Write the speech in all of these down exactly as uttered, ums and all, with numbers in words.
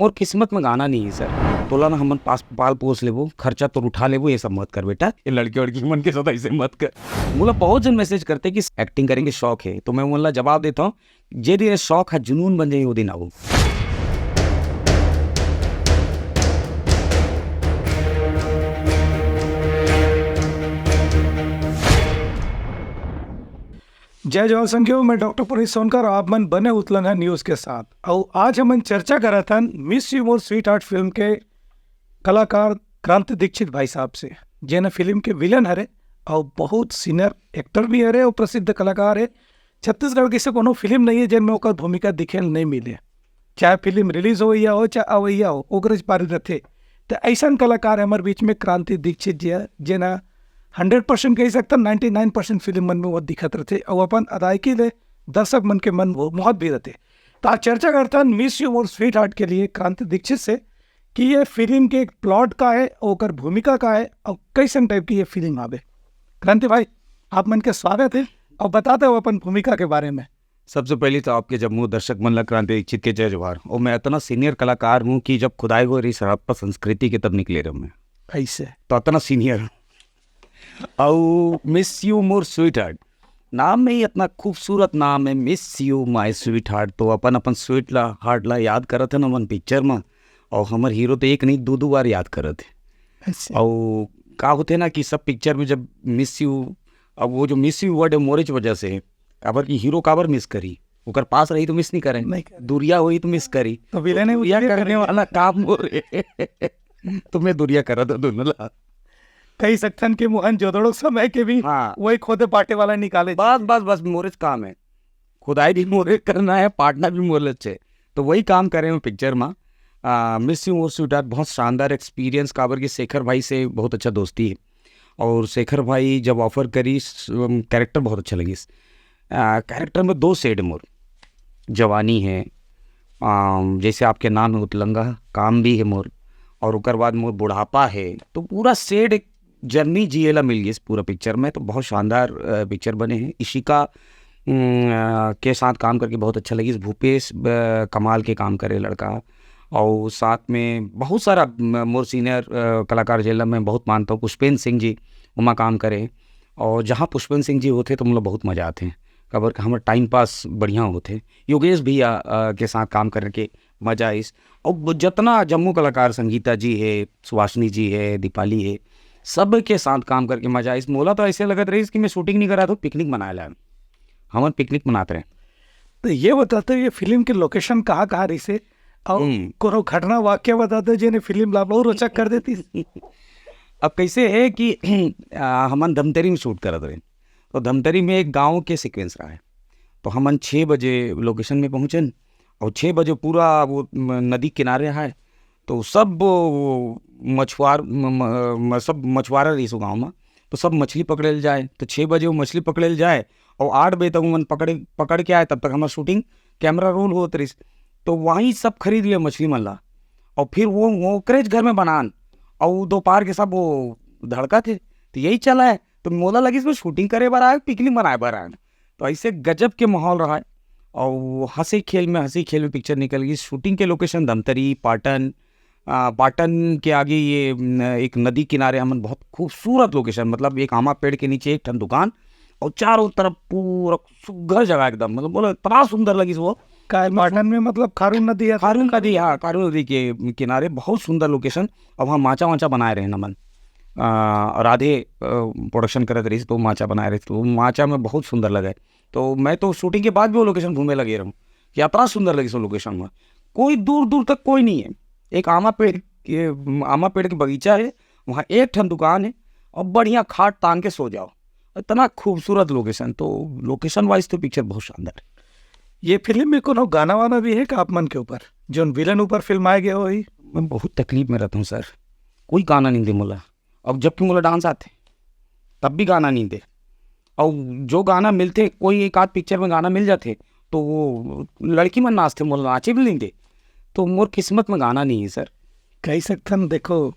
मोर किस्मत में गाना नहीं है सर। तोला ना हमन पास पाल पोस लेबो, खर्चा तो उठा लेबो, ये सब मत कर बेटा। ये लड़के वड़की मन के साथ ऐसे मत कर। मोला बहुत जन मैसेज करते कि एक्टिंग करेंगे शौक है, तो मैं मोला जवाब देता हूँ, जे दिन शौक है जुनून बन जाए वो दिन आओ। जय जोहार संगियो, मैं डॉक्टर पुनीत सोनकर, आप मन बने उतलंगा न्यूज के साथ। अउ आज हमन चर्चा करत हन मिस यू मोर स्वीटहार्ट फिल्म के कलाकार क्रांति दीक्षित भाई साहब से, जेन फिल्म के विलेन हरे अउ बहुत सीनियर एक्टर भी हरे अउ प्रसिद्ध कलाकार हे। छत्तीसगढ़ के ऐसे कोनो फिल्म नहीं है जेन में ओकर भूमिका दिखे ल नहीं मिले, चाहे फिल्म रिलीज होवइया हो चाहे अवइया हो, ओकरे च पारी रथे। तो ऐसन कलाकार हमर बीच में क्रांति दीक्षित जी है, जेन हंड्रेड परसेंट कह सकथन, नाइन्टी नाइन परसेंट फिल्म मन में वो दिखत रथे अउ अपन अदायकी ले दर्शक मन के मन वो मोहत भी रथे। तो आज चर्चा करथन मिस यू मोर स्वीटहार्ट के लिए क्रांति दीक्षित से कि ये फिल्म के एक प्लॉट का है, ओकर भूमिका का है अउ कैसन टाइप की ये फिल्म आवे। क्रांति भाई, आप मन के स्वागत है अउ बताते हो अपन भूमिका के बारे में। सबसे पहले तो आपके जम्मू दर्शक मन ला क्रांति दीक्षित के जय जोहार। और मैं इतना सीनियर कलाकार हूँ कि जब खुदाई हो रही सरापा संस्कृति के तब निकले रहे मैं। ऐसे तो इतना सीनियर। अउ मिस यू मोर स्वीटहार्ट, नाम में ही इतना खूबसूरत नाम है, मिस यू माय स्वीटहार्ट। तो अपन अपन स्वीट ला, हार्ट ला याद करत है ना मन पिक्चर में। और हमर हीरो तो एक नहीं, दो दो बार याद करत है। ऐसे अउ का होथे ना कि सब पिक्चर में जब मिस यू, अब वो जो मिस यू वर्ड है मोरे च वजह से है, काबर कि हीरो काबर मिस करी, ओकर पास रही तो मिस नहीं करे, नहीं करे। दुरिया होई तो मिस करी। तो विलेन है, वो दुरिया दुरिया करने करेगा। वाला काम हो रे। तो मैं दुरिया करत हूँ दोनों ला। कही सकथन कि मोहन जोदड़ो समय के भी हाँ। वही खोदे पाटे वाला निकाले। बस बस बस मोरे च काम है, खुदाई भी मोरे करना है, पाटना भी मोरे च है। तो वही काम करे हूँ पिक्चर में। मिस यू मोर स्वीटहार्ट बहुत शानदार एक्सपीरियंस, काबर कि शेखर भाई से बहुत अच्छा दोस्ती है। और शेखर भाई जब ऑफर करिस, अम, कैरेक्टर बहुत अच्छा लगिस। आ, कैरेक्टर में दो शेड मोर, जवानी है, अम, जैसे आपके नाम है उतलंगा, काम भी है मोर, और ओकर बाद मोर बुढ़ापा है। तो पूरा शेड एक जर्नी जिए ला मिल गइस पूरा पिक्चर में। तो बहुत शानदार, अ, पिक्चर बने हैं। इशिका, उम, अ, के साथ काम करके बहुत अच्छा लगिस। भूपेश, अ, कमाल के काम करे लड़का। और साथ में बहुत सारा म-, मोर सीनियर, अ, कलाकार जेला मैं बहुत मानता हूँ, पुष्पेंद्र सिंह जी ओमा काम करे। और जहाँ पुष्पेंद्र सिंह जी होथे तो मोला बहुत मजा आथे, काबर कि हमर टाइम पास बढ़िया होथे। योगेश भैया, अ, के साथ काम करके मजा आइस। और जतना जम्मो कलाकार, संगीता जी है, सुहासिनी जी है, दीपाली है, सब के साथ काम करके मजा आइस। मोला तो ऐसे लगत रहिस कि मैं शूटिंग नहीं करा तो पिकनिक मनाए ला, हमन पिकनिक मनात रहे। तो ये बताते, ये फिल्म के लोकेशन कहाँ कहाँ रहिसे? और हम्म। कोनो घटना वाक्य बताते जेने फिल्म ला बहुत रोचक कर देती। अब कैसे है कि आ, हमन धमतरी में शूट करत रहे, तो धमतरी में एक गांव के सीक्वेंस रहा है। तो हमन छः बजे लोकेशन में पहुँचन और छः बजे पूरा वो म-, नदी किनारे है, तो सब वो मछुआर म-, म-, म-, सब मछुआरा रहिस वो गाँव में। तो सब मछली पकड़े ल जाए, तो छः बजे वो मछली पकड़े ल जाए और आठ बजे तक ओमन पकड़े, पकड़ के आए, तब तक हमार शूटिंग कैमरा रोल होत रहिस। तो वहीं सब खरीद ले मछली मन ला, और फिर वो, वो ओकरेच घर में बनान, और वो दोपहर के सब वो धड़का थे। तो यही चला है। तो मोला लगिस वो शूटिंग करे बर आए, पिकनिक मनाए बर आए। तो ऐसे गजब के माहौल रहा है। और हंसी खेल में, हंसी खेल में पिक्चर निकल गई। शूटिंग के लोकेशन धमतरी, पाटन, आ, पाटन के आगे ये, न, एक नदी किनारे हमन बहुत खूबसूरत लोकेशन, मतलब एक आमा पेड़ के नीचे एक ठन दुकान और चारों तरफ पूरा सुघर जगह एकदम, मतलब बोलो इतना सुंदर लगिस वो। का पाटन में मतलब खारून नदी है? खारून नदी, हाँ, खारून नदी के किनारे बहुत सुंदर लोकेशन। अब वहाँ माचा वाचा बनाए रहे हमन, आ, राधे, आ, प्रोडक्शन करत रहिस तो माचा बनाए रहिस, तो माचा में बहुत सुंदर लगे। तो मैं तो शूटिंग के बाद भी वो लोकेशन घूमे लगे रहूँ, इतना सुंदर लगिस वो लोकेशन में। कोई दूर दूर तक कोई नहीं है, एक आमा पेड़ के, आमा पेड़ के बगीचा है, वहाँ एक ठन दुकान है और बढ़िया खाट तान के सो जाओ। इतना खूबसूरत लोकेशन, तो लोकेशन वाइज तो पिक्चर बहुत शानदार है। ये फिल्म में कोनो गाना वाना भी है का आप मन के ऊपर, जोन विलेन ऊपर फिल्माए गए होही? मैं बहुत तकलीफ में रहता हूँ सर, कोई गाना नहीं दे मोला। अब जबकि मोला डांस आथे, तब भी गाना नहीं दे। और जो गाना मिलथे, कोई एक आध पिक्चर में गाना मिल जाथे, तो वो लड़की मन नाचथे, मोला नाचे भी नहीं दे। तो मोर किस्मत में गाना नहीं है सर। कही सकथन, देखो,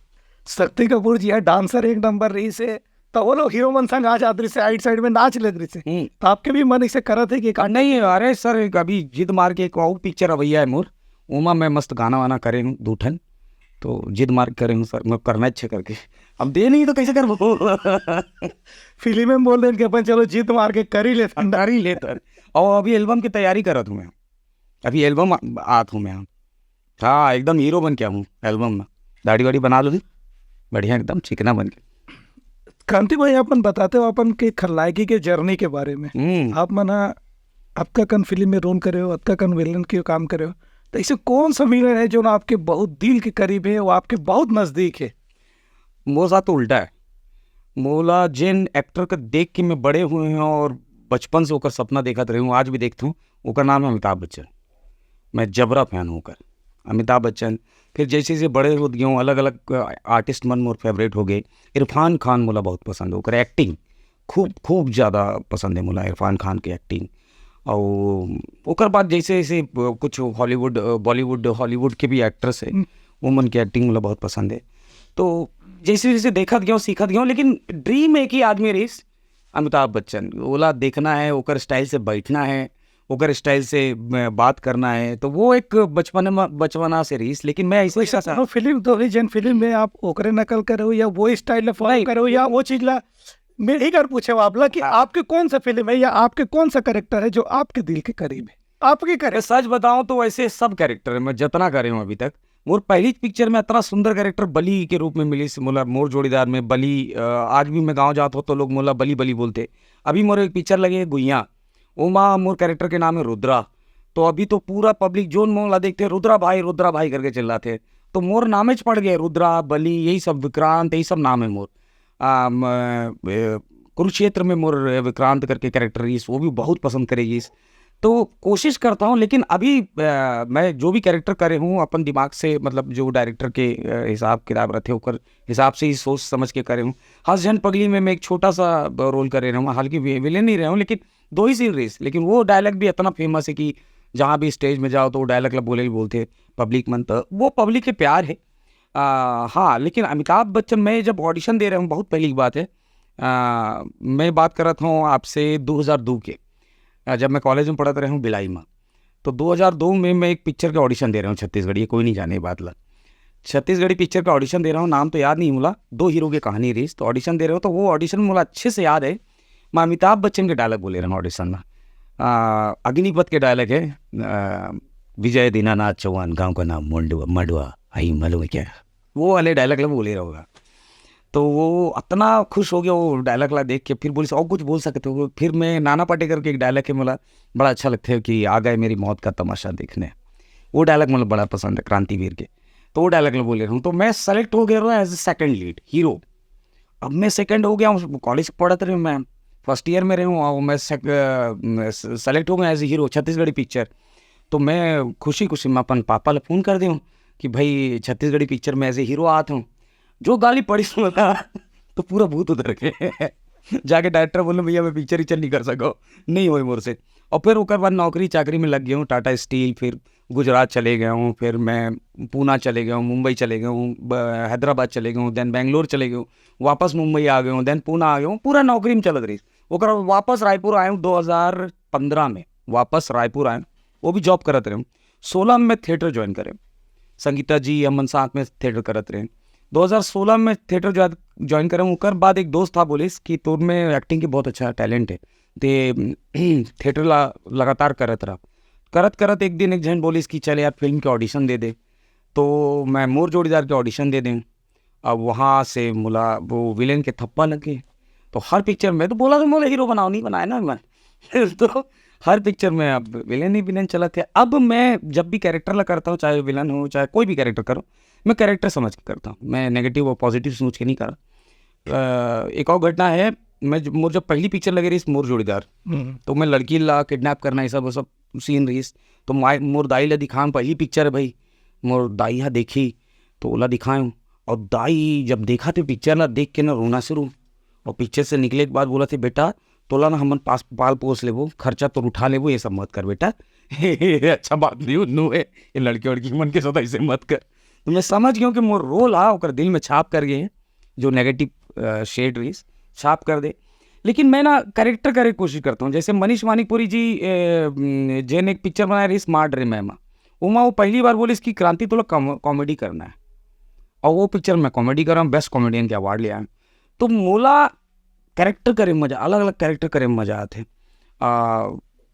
शक्ति कपूर जी है, डांसर एक नंबर रहिसे, तो वो लोग हीरो मन संग आ जात रहिसे, साइड साइड में नाच लेत रहिसे। हम्म। तो आपके भी मन इसे करत है कि एक आध नहीं, अरे सर, एक अभी जिद मार के एक और पिक्चर अवैया है मोर, ओमा मैं मस्त गाना वाना करे हूँ दू ठन, तो जिद मार के करे हूँ सर, मैं करना इच्छा करके। अब दे नहीं तो कैसे करबो? फिल्म में बोल देन कि अपन चलो जीत मार के कर ही लेथन। कर ही लेथन। और अभी एल्बम की तैयारी करत हूँ मैं, अभी एल्बम आत हूँ मैं। हाँ, एकदम हीरो बन के आऊँ एल्बम में, दाढ़ी वाड़ी बना लूँ, बढ़िया एकदम चिकना बन के। क्रांति भाई, अपन बताते हो अपन के खलनायकी के जर्नी के बारे में। हम्म। आप मन ह अतका कन फिल्म में रोल करे हो, अतका कन विलेन के काम करे हो, तो ऐसे कौन सा विलेन है जो ना आपके बहुत दिल के करीब है, वो आपके बहुत नजदीक है? मोर साथ तो उल्टा है। मोला जेन एक्टर के देख के मैं बड़े हुए हैं और बचपन से ओकर सपना देखत रहे हूँ, आज भी देखता हूँ, ओकर नाम है अमिताभ बच्चन। मैं जबरा फैन हूँ ओकर, अमिताभ बच्चन। फिर जैसे जैसे बड़े होत गया हूँ, अलग अलग आर्टिस्ट मन मोर फेवरेट हो गए। इरफान खान मोला बहुत पसंद है, ओकर एक्टिंग खूब खूब ज़्यादा पसंद है मोला, इरफान खान के एक्टिंग। और ओकर बाद जैसे जैसे कुछ हॉलीवुड, बॉलीवुड, हॉलीवुड के भी एक्ट्रेस है, हम्म। वो मन के एक्टिंग मोला बहुत पसंद है। तो जैसे जैसे देखत गया हूँ, सीखत गया हूँ, लेकिन ड्रीम एक ही आदमी रहीस, अमिताभ बच्चन। ओला देखना है, ओकर स्टाइल से बैठना है, ओकर स्टाइल से अ, बात करना है, तो वो एक बचपन में, बचपना से रहीस। लेकिन मैं ऐसे वैसे कोनो फिल्म तो है जन फिल्म में आप ओकरे नकल करे हो या वो स्टाइल ला फॉलो नहीं। करे हो या वो चीज ला, मैं ही कर पूछे हो आप ला कि हाँ। आपके कौन सा फिल्म है या आपके कौन सा कैरेक्टर है जो आपके दिल के करीब है, आपके मैं करेक्टर? सच बताऊं तो ऐसे सब कैरेक्टर मैं जितना करे हूँ अभी तक, मोर पहली पिक्चर में इतना सुंदर कैरेक्टर बली के रूप में मिलिस मोला, मोर जोड़ीदार में बली। अ, आज भी मैं गांव जात हो तो लोग मोला बली बली बोलते। अभी मोर एक पिक्चर लगे गुइया, ओमा मोर कैरेक्टर के नाम है रुद्रा। तो अभी तो पूरा पब्लिक जोन मोला देखते, "रुद्रा भाई, रुद्रा भाई" करके चिल्लाते। तो मोर नामेच पड़ गए, रुद्रा, बली, यही सब, विक्रांत, यही सब नाम है मोर। आ, म, ए, कुरुक्षेत्र में मोर विक्रांत करके कैरेक्टर रहीस, वो भी बहुत पसंद करे रहीस। तो कोशिश करता हूँ, लेकिन अभी अ, मैं जो भी कैरेक्टर करे हूँ अपन दिमाग से, मतलब जो डायरेक्टर के अ, हिसाब किताब रहते, ओकर हिसाब से ही सोच समझ के करे हूँ। हंस झन पगली में मैं एक छोटा सा ब-, रोल करे रहे हूँ, हालांकि वि-, विलेन नहीं रहे हूँ, लेकिन दो ही सीन रहीस, लेकिन वो डायलॉग भी इतना फेमस है कि जहाँ भी स्टेज में जाओ तो वो डायलॉग ला बोले ही बोलते पब्लिक मन, तो वो पब्लिक के प्यार है। आ, हाँ, लेकिन अमिताभ बच्चन, मैं जब ऑडिशन दे रहा हूँ, बहुत पहली की बात है, आ, मैं बात कर रहा था हूँ आपसे दो हज़ार दो के, आ, जब मैं कॉलेज में पढ़त रहे हूँ भिलाई में, तो दो हज़ार दो में मैं एक पिक्चर के ऑडिशन दे रहा हूँ छत्तीसगढ़ी, कोई नहीं जाने ये बात ला। छत्तीसगढ़ी पिक्चर का ऑडिशन दे रहा हूँ, नाम तो याद नहीं मोला, दो हीरो की कहानी रहीस, तो ऑडिशन दे रहे हो, तो वो ऑडिशन मोला अच्छे से याद है। मैं अमिताभ बच्चन के डायलॉग बोले रहा हूँ ऑडिशन में। आ, अग्निपथ के डायलॉग है, आ, "विजय दीनानाथ चौहान, गांव का नाम मंडुआ, मंडुआ, आई मालूम है क्या?" वो वाले डायलॉग ला बोले रहोगा। तो वो इतना खुश हो गया वो डायलॉग ला देख के, फिर बोलिस, "और कुछ बोल सकते हो?" फिर मैं नाना पाटेकर के एक डायलॉग है मोला, बड़ा अच्छा लगता है कि "आ गए मेरी मौत का तमाशा देखने", वो डायलॉग मोला बड़ा पसंद है क्रांतिवीर के। तो वो डायलॉग ला बोले रहा हूँ, तो मैं सेलेक्ट हो गया रहा as a second lead hero. अब मैं सेकंड हो गया हूँ, कॉलेज पढ़त रहे हूँ, मैं फर्स्ट ईयर में रहे हूँ और मैं सेलेक्ट हो गया as a hero Chhattisgarhi picture. तो मैं खुशी खुशी मैं अपन पापा ला फोन कर दूँ कि "भाई, छत्तीसगढ़ी पिक्चर में एज ए हीरो आत हूँ।" जो गाली पड़ी सुना तो पूरा भूत उतर गए। जाके डायरेक्टर बोले, "भैया, मैं पिक्चर विक्चर नहीं कर सको, नहीं होए मोर से।" और फिर ओकर बाद नौकरी चाकरी में लग गया हूँ, टाटा स्टील, फिर गुजरात चले गया हूँ, फिर मैं पूना चले गया हूँ, मुंबई चले गया हूँ, ब-, हैदराबाद चले गया हूँ, देन बेंगलोर चले गया हूँ, वापस मुंबई आ गया हूँ, देन पूना आ गया हूँ, पूरा नौकरी में चलत रही। ओकर बाद वापस रायपुर आए हूँ दो हज़ार पन्द्रह में, वापस रायपुर आए हूँ, वो भी जॉब करत रहे हूँ। सोलह में थिएटर ज्वाइन करे, संगीता जी हमन साथ में थिएटर करत रहे। दो हज़ार सोलह में थिएटर ज्वाइन करे, ओकर बाद एक दोस्त था, बोलिस कि "तोर में एक्टिंग के बहुत अच्छा टैलेंट है, ते थिएटर ला लगातार करत रह।" करत करत एक दिन एक जन बोलिस कि "चल यार, फिल्म के ऑडिशन दे दे।" तो मैं मोर जोड़ीदार के ऑडिशन दे दें। अब वहाँ से मोला वो विलेन के थप्पा लग गए। तो हर पिक्चर में तो बोला, "तो मोला हीरो बनाओ, नहीं बनाया ना मैं।" तो हर पिक्चर में अब विलेन ही विलेन चलत है। अब मैं जब भी कैरेक्टर ला करता हूँ, चाहे विलन हो, चाहे कोई भी कैरेक्टर करो, मैं कैरेक्टर समझ के करता हूँ। मैं नेगेटिव और पॉजिटिव सोच के नहीं करा। अ, एक और घटना है, मैं जब, मोर जब पहली पिक्चर लगे रहीस मोर जोड़ीदार, हम्म। तो मैं लड़की ला किडनैप करना, ये सब, वो सब सीन रहीस। तो माय, मोर दाई ला दिखाऊँ, पहली पिक्चर है भाई, मोर दाई हा देखी, तो ओला दिखाऊँ। और दाई जब देखा थे पिक्चर ला, देख के ना रोना शुरू। और पिक्चर से निकले के बाद बोला थे, "बेटा, तोला ना हमन पास पाल पोस लेबो, खर्चा तो उठा लेबो, ये सब मत कर बेटा।" अच्छा बात नहीं, उन्नू है, ये लड़के वड़की मन के साथ ऐसे मत कर। तो मैं समझ गया हूँ कि मोर रोल हा ओकर दिल में छाप कर गए हैं, जो नेगेटिव शेड रहीस, छाप कर दे। लेकिन मैं ना कैरेक्टर करे के कोशिश करता हूँ। जैसे मनीष मानिकपुरी जी, ए, म, जेन एक पिक्चर बनाए रहीस मार डरे मैं मा, ओमा वो पहली बार बोलिस कि क्रांति, तोला कॉमेडी करना है। और वो पिक्चर में कॉमेडी करा, बेस्ट कॉमेडियन के अवार्ड ले आए। तो मोला कैरेक्टर करे में मजा, अलग अलग कैरेक्टर करे में मजा आथे। आ,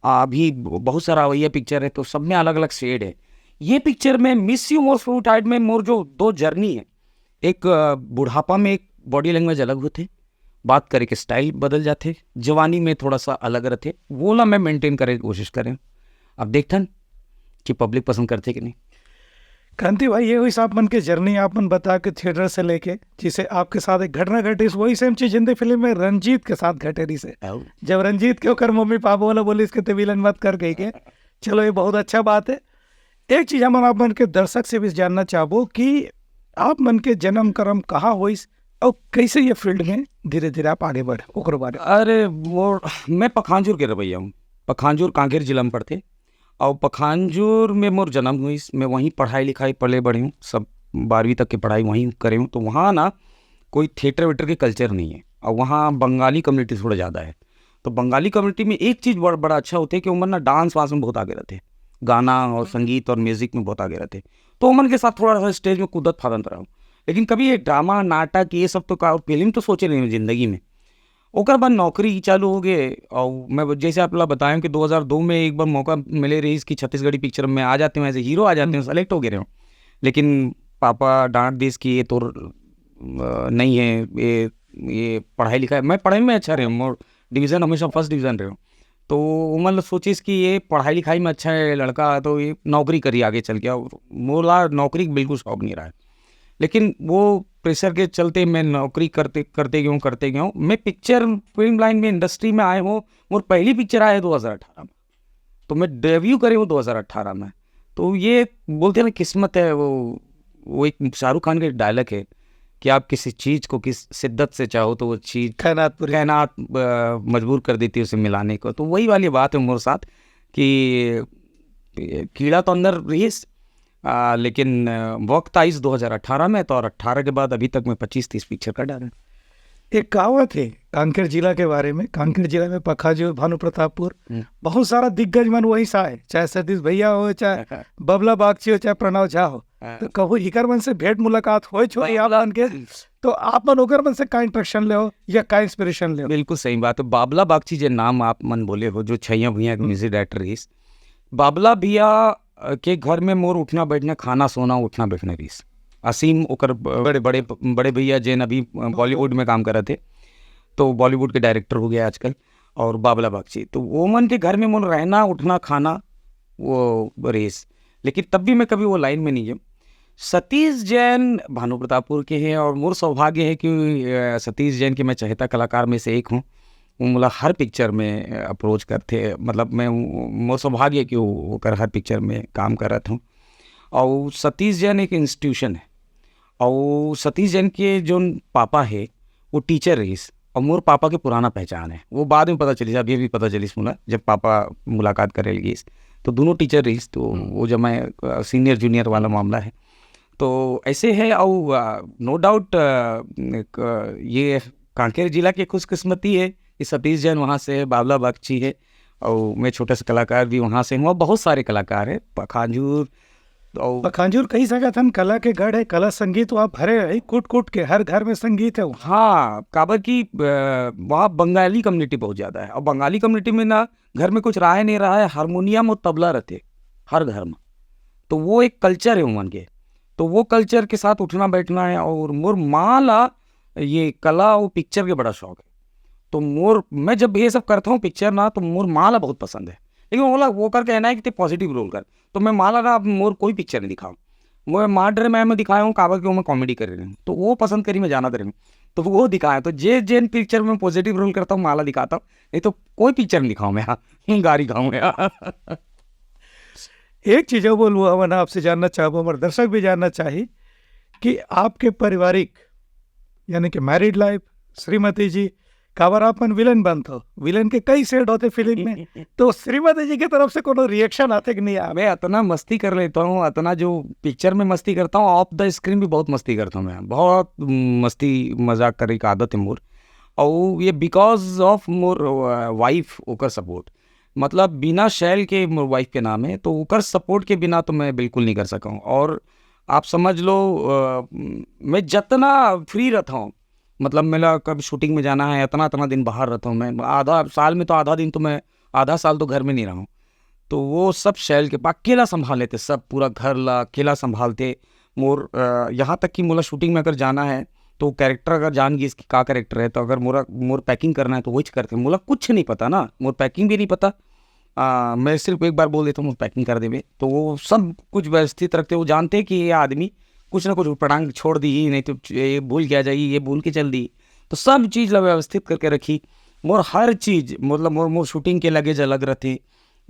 आ, अभी बहुत सारा अवैया पिक्चर है, तो सब में अलग अलग शेड है। ये पिक्चर में मिस यू मोर फ्रूट हाइट में मोर जो दो जर्नी है, एक आ, बुढ़ापा में एक बॉडी लैंग्वेज अलग होथे, बात करे के स्टाइल बदल जाथे, जवानी में थोड़ा सा अलग रहथे, वो ला मैं मेंटेन करे के कोशिश करें। अब देखथन कि पब्लिक पसंद करथे कि नहीं। क्रांति भाई, ये हुई आप मन के जर्नी, आप मन बता के थिएटर से लेके, जिसे आपके साथ एक घटना घटी, वही सेम चीज हिंदी फिल्म में रंजीत के साथ घटे रही से। जब रंजीत के ओकर मम्मी पापा वाला बोले इसके ते विलन मत कर कही के, चलो ये बहुत अच्छा बात है। एक चीज हम आप मन के दर्शक से भी जानना चाहबो कि आप मन के जन्म कर्म कहाँ होइस और कैसे ये फील्ड में धीरे धीरे आप आगे बढ़े, ओकर बारे में। अरे वो, मैं पखानजूर के रवैया हूँ। पखानजूर कांकेर जिला में पड़थे। और पखानजूर में मोर जन्म हुई, मैं वहीं पढ़ाई लिखाई पले बढ़े हूँ, सब बारहवीं तक की पढ़ाई वहीं करे हूँ। तो वहाँ ना कोई थिएटर वेटर के कल्चर नहीं है, और वहाँ बंगाली कम्युनिटी थोड़ा ज़्यादा है। तो बंगाली कम्युनिटी में एक चीज़ बड़ बड़ा अच्छा होथे कि ओमन ना डांस वांस में बहुत आगे रहथे, गाना और संगीत और म्यूजिक में बहुत आगे रहथे। तो ओमन के साथ थोड़ा सा स्टेज में कूदत फादत रहूँ, लेकिन कभी ये ड्रामा नाटक ये सब तो का, फिल्म तो सोचे नहीं हूँ जिंदगी में। ओकर बाद नौकरी चालू हो गए, और मैं जैसे आप ला बताएं कि दो हज़ार दो में एक बार मौका मिले रहीस कि छत्तीसगढ़ी पिक्चर में आ जाते हैं, एज ए हीरो आ जाते हैं, सेलेक्ट हो गए रहे हो। लेकिन पापा डांट दिस कि ये तो अ, नहीं है, ये ये पढ़ाई लिखाई, मैं पढ़ाई में अच्छा रहे हूँ, मोर डिवीजन हमेशा फर्स्ट डिवीजन रहे हूँ। तो वो मतलब सोचिस कि ये पढ़ाई लिखाई में अच्छा है लड़का, तो ये नौकरी करी आगे चल के। और मोला नौकरी के बिल्कुल शौक नहीं रहा है, लेकिन वो प्रेशर के चलते मैं नौकरी करते करते गया हूँ, करते गया हूँ। मैं पिक्चर फिल्म लाइन में, इंडस्ट्री में आए हूँ, मोर पहली पिक्चर आए है दो हज़ार अठारह में, तो मैं डेब्यू करे हूँ दो हज़ार अठारह में। तो ये बोलते हैं ना, किस्मत है। वो वो एक शाहरुख खान का डायलॉग है कि आप किसी चीज को किस शिद्दत से चाहो, तो वो चीज कायनात पूरी। कायनात अ, मजबूर कर देती है उसे मिलाने को। तो वही वाली बात है मोर साथ कि कीड़ा तो अंदर रहीस, आ, लेकिन अ, वक्त आइस दो हज़ार अठारह में, तो और अठारह के बाद अभी तक मैं पच्चीस तीस पिक्चर कर डाले। एक कहावत है कांकेर जिला के बारे में, कांकेर जिला में पखाजूर, भानु प्रतापपुर, हम्म। बहुत सारा दिग्गज मन वहीं से आए, चाहे सतीश भैया हो, चाहे बबला बागची हो, चाहे प्रणव झा हो। हाँ। तो कहूँ इकर मन से भेंट मुलाकात होए छो आप मन के, तो आप मन ओकर मन से का इंटरेक्शन ले हो या का इंस्पिरेशन ले हो? बिल्कुल सही बात है। बाबला बागची जे नाम आप मन बोले हो, जो छैया भुइया के म्यूजिक डायरेक्टर रहीस, बाबला भैया अ, के घर में मोर उठना बैठना, खाना सोना, उठना बैठना रहीस। असीम ओकर ब- बड़े बड़े बड़े भैया जेन अभी अ, बॉलीवुड में काम करत हे, तो बॉलीवुड के डायरेक्टर हो गया आजकल, और बाबला बागची, तो वो मन के घर में मोर रहना उठना खाना वो रहीस। लेकिन तब भी मैं कभी वो लाइन में नहीं गया। सतीश जैन भानु प्रतापपुर के हैं, और मोर सौभाग्य है कि अ, सतीश जैन के मैं चहेता कलाकार में से एक हूँ। वो मोला हर पिक्चर में अप्रोच करथे, मतलब मैं वो- मोर सौभाग्य है कि वो ओकर हर पिक्चर में काम करत हूँ। और सतीश जैन एक इंस्टीट्यूशन है, और सतीश जैन के जो पापा है वो टीचर रहीस, और मोर पापा के पुराना पहचान है। वो बाद में पता चलिस, अभी अभी पता चलिस मोला, जब पापा मुलाकात करे लगिस तो दोनों टीचर रहीस। तो वो जब मैं सीनियर जूनियर वाला मामला है, तो ऐसे है। और नो डाउट ये कांकेर जिला के खुशकिस्मती है कि सतीश जैन वहाँ से है, बाबला बागची है, और मैं छोटा सा कलाकार भी वहाँ से हूँ, और बहुत सारे कलाकार हैं, पखांजूर और पखांजूर कही सकत हन, कला के गढ़ है, कला संगीत वहाँ भरे है, कूट कूट के हर घर में संगीत है वहाँ। हाँ, काबर कि अ, वहाँ बंगाली कम्युनिटी बहुत ज़्यादा है, और बंगाली कम्युनिटी में ना घर में कुछ रहा नहीं रहा है, हारमोनियम और तबला रहते हर घर में। तो वो एक कल्चर है उमन के, तो वो कल्चर के साथ उठना बैठना है। और मोर माँ ला ये कला और पिक्चर के बड़ा शौक है, तो मोर मैं जब ये सब करता हूँ पिक्चर ना, तो मोर माँ ला बहुत पसंद है। लेकिन ओला वो कर कहना है कि ते पॉजिटिव रोल कर, तो मैं माँ ला ना मोर कोई पिक्चर नहीं दिखाऊँ। मैं माँ डरे मैं मैं दिखाया हूँ, काबर के वो मैं कॉमेडी कर रहे हैं, तो वो पसंद करी, मैं जाना दे रही हूँ, तो वो दिखाया। तो जे जेन पिक्चर में पॉजिटिव रोल करता हूँ, माँ ला दिखाता हूँ, नहीं तो कोई पिक्चर नहीं दिखाऊँ मैं। हाँ, गारी खाऊँ मैं। एक चीज और बोलूँ, हमन आपसे जानना चाहबो, हमारे दर्शक भी जानना चाही कि आपके पारिवारिक, यानी कि मैरिड लाइफ, श्रीमती जी, काबर आप मन विलेन बनत हो? विलेन के कई सेट होते फिल्म में, तो श्रीमती जी की तरफ से कोनो रिएक्शन आते कि नहीं आप? मैं अतना मस्ती कर लेता हूँ, अतना जो पिक्चर में मस्ती करता हूँ, ऑफ द स्क्रीन भी बहुत मस्ती करता हूँ मैं, बहुत मस्ती मजाक करे की आदत है मोर। और ये बिकॉज ऑफ मोर वाइफ, ओकर सपोर्ट। मतलब बिना शैल के, मोर वाइफ के नाम है, तो ओकर सपोर्ट के बिना तो मैं बिल्कुल नहीं कर सकूँ। और आप समझ लो, अ, मैं जितना फ्री रहता हूँ, मतलब मेरा कब शूटिंग में जाना है, इतना इतना दिन बाहर रहता हूँ मैं, आधा साल में तो आधा दिन तो मैं, आधा साल तो घर में नहीं रहा हूँ। तो वो सब शैल के अकेला संभाल लेते, सब पूरा घर ला अकेला संभालते। मोर अ, यहाँ तक कि मोला शूटिंग में अगर जाना है, तो कैरेक्टर अगर जान गइस कि का कैरेक्टर है, तो अगर मोरा मोर पैकिंग करना है तो वही करते। मोला कुछ नहीं पता ना, मोर पैकिंग भी नहीं पता। आ, मैं सिर्फ एक बार बोल देता हूँ, "मोर पैकिंग कर देवे", तो वो सब कुछ व्यवस्थित रखते। वो जानते कि ये आदमी कुछ ना कुछ पटांग छोड़ दी, नहीं तो ये भूल गया जाई, ये भूल के चल दी। तो सब चीज़ ला व्यवस्थित करके रखी। मोर हर चीज़, मतलब मोर मोर शूटिंग के लगेज अलग रहते।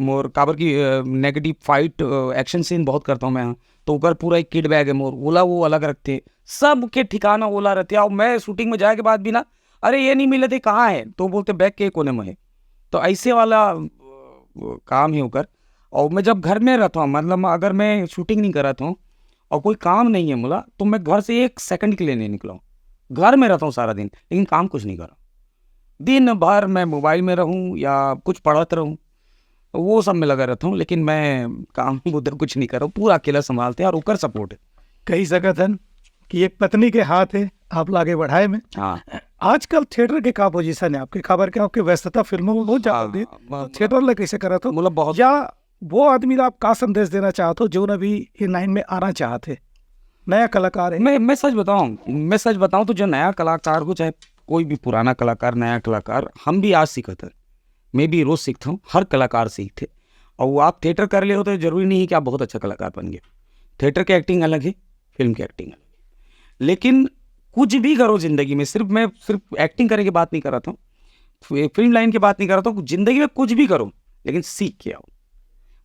मोर काबर की नेगेटिव फाइट, एक्शन सीन बहुत करता हूँ मैं, तो ओकर पूरा एक किट बैग है मोर, ओला वो अलग रखते। सब के ठिकाना ओला रहते। और मैं शूटिंग में जाए के बाद भी ना, "अरे ये नहीं मिले थे, कहाँ है?" तो बोलते, "बैग के कोने में है।" तो ऐसे वाला अ, काम है ओकर। और मैं जब घर में रहता हूँ, मतलब अगर मैं शूटिंग नहीं करत हूँ और कोई काम नहीं है मोला, तो मैं घर से एक सेकंड के लिए नहीं निकला हूँ। घर में रहता हूँ सारा दिन, लेकिन काम कुछ नहीं करा। दिन भर मैं मोबाइल में रहूँ या कुछ पढ़त रहूँ, वो सब में लगा रहता हूँ, लेकिन मैं काम बुद्धा कुछ नहीं करा हूँ। पूरा अकेला संभालते हैं और ओकर सपोर्ट है। कही सकत हन कि एक पत्नी के हाथ है आप ला आगे बढ़ाए में। हाँ। आजकल थिएटर के का पोजीशन है आपके? काबर के आपके व्यस्तता फिल्मों में बहुत ज्यादा हाँ, होती है, तो ब- थिएटर ला कैसे करत हो? मतलब बहुत या वो आदमी ला आप का संदेश देना चाहत हो जो अभी ये लाइन में आना चाहत है, नया कलाकार है? मैं मैं सच बताऊं, मैं सच बताऊं तो जो नया कलाकार हो, चाहे कोई भी पुराना कलाकार, नया कलाकार, हम भी आज सीखत है। मैं भी रोज सीखता हूँ, हर कलाकार सीखते। और वो आप थिएटर कर ले हो तो जरूरी नहीं है कि आप बहुत अच्छा कलाकार बन गए। थिएटर की एक्टिंग अलग है, फिल्म की एक्टिंग अलग है। लेकिन कुछ भी करो जिंदगी में, सिर्फ मैं सिर्फ एक्टिंग करे की बात नहीं कर रहा था, फि- फिल्म लाइन की बात नहीं कर रहा था, जिंदगी में कुछ भी करो, लेकिन सीख के आओ।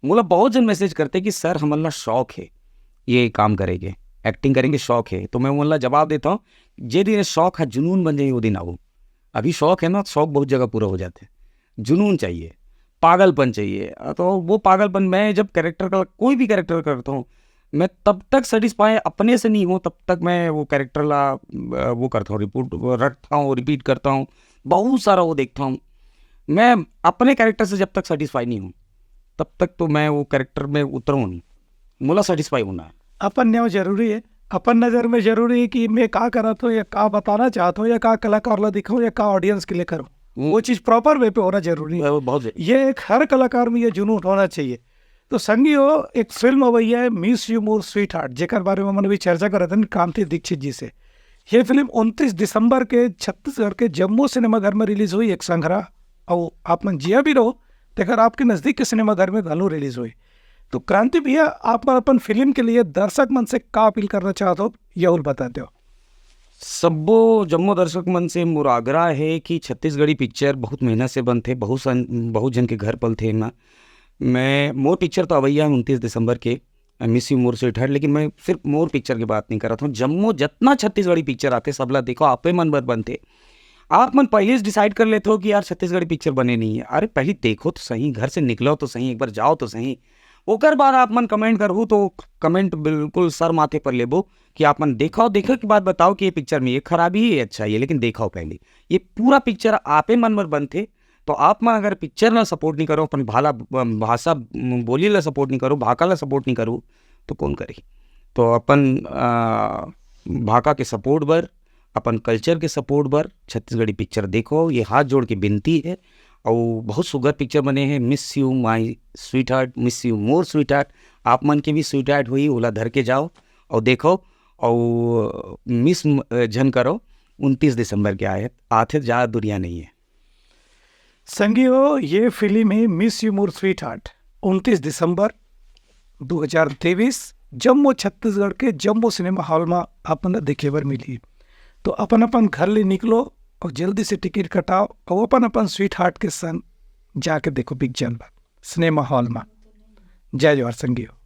मोला बहुत जन मैसेज करते कि "सर, हमन ला शौक है ये काम करेंगे, एक्टिंग करेंगे, शौक है।" तो मैं मोला जवाब देता हूँ, "जे दिन शौक है जुनून बन जाए, वो दिन आओ।" अभी शौक है ना, शौक बहुत जगह पूरा हो जाते हैं। जुनून चाहिए, पागलपन चाहिए। आ, तो वो पागलपन, मैं जब कैरेक्टर का, कोई भी कैरेक्टर करता हूँ, मैं तब तक सेटिस्फाई अपने से नहीं हूँ, तब तक मैं वो कैरेक्टर ला अ, वो करता हूँ, रिपोर्ट रखता हूँ, रिपीट करता हूँ, बहुत सारा वो देखता हूँ। मैं अपने कैरेक्टर से जब तक सेटिस्फाई नहीं हूँ, तब तक तो मैं वो कैरेक्टर में उतरूँ नहीं। मोला सेटिस्फाई होना है। अपन न्याय जरूरी है, अपन नजर में जरूरी है कि मैं का करत हूँ या का बताना चाहत हूँ या का कलाकार ला दिखाऊँ या का ऑडियंस के लिए करूँ। हम्म। वो चीज प्रॉपर वे पे होना जरूरी है। वो बहुत जरूरी। ये एक हर कलाकार में ये जुनून होना चाहिए। तो संगी हो, एक फिल्म अवैया है मिस यू मोर स्वीटहार्ट, जेकर बारे में हमन अभी चर्चा करत हन क्रांति दीक्षित जी से। ये फिल्म उनतीस दिसंबर के छत्तीसगढ़ के जम्मो सिनेमाघर में रिलीज हुई एक संघरा, और आप मन जिया भी रहो, तेकर आपके नजदीक के सिनेमाघर में घलो रिलीज हुई। तो क्रांति भैया, आप मन अपन फिल्म के लिए दर्शक मन से का अपील करना चाहत हो, यहू ल बता दो। सब्बो जम्मो दर्शक मन से मोर आग्रह है कि छत्तीसगढ़ी पिक्चर बहुत मेहनत से बनथे, बहुत सन-, बहुत जन के घर पलथे एमा। मैं, मोर पिक्चर तो अवैया है उनतीस दिसंबर के, मिस यू मोर स्वीटहार्ट, लेकिन मैं सिर्फ मोर पिक्चर के बात नहीं करत हूँ। जम्मो जतना छत्तीसगढ़ी पिक्चर आथे, सबला देखो, आपे मन बर बनथे। आप मन पहले से डिसाइड कर लेते हो कि यार छत्तीसगढ़ी पिक्चर बने नहीं है। अरे पहले देखो तो सही, घर से निकलो तो सही, एक बार जाओ तो सही, ओकर बाद आप मन कमेंट करहू तो कमेंट बिल्कुल सर माथे पर लेबो कि आप मन देखाओ, देखे के बाद बताओ कि ये पिक्चर में ये खराबी है, ये अच्छा है, लेकिन देखाओ पहले। ये पूरा पिक्चर आपे मन बर बनथे। तो आप मन अगर पिक्चर ला सपोर्ट नहीं करो, अपन भाला, भाषा, बोली ला सपोर्ट नहीं करो, भाखा ला सपोर्ट नहीं करो, तो कौन करी? तो अपन आ, भाखा के सपोर्ट बर, अपन कल्चर के सपोर्ट बर छत्तीसगढ़ी पिक्चर देखो, ये हाथ जोड़ के विनती है। और बहुत सुघर पिक्चर बने हैं, miss you my sweetheart, miss you मोर स्वीटहार्ट। आप मन के भी स्वीटहार्ट हुई, ओला धर के जाओ और देखो, और मिस म-, झन करो। उनतीस दिसंबर के आए, आथे, जा दुनिया नहीं है। संगी हो, ये फिल्म है मिस यू मोर स्वीटहार्ट, उनतीस दिसंबर दो हज़ार तेईस, जम्मो छत्तीसगढ़ के जम्मो सिनेमा हॉल में अपन ला देखे बर मिलही। तो अपन अपन घर ले निकलो और जल्दी से टिकट कटाओ और अपन अपन स्वीटहार्ट के संग जाके देखो पिक्चर ला सिनेमा हॉल में। जय जोहार संगी हो।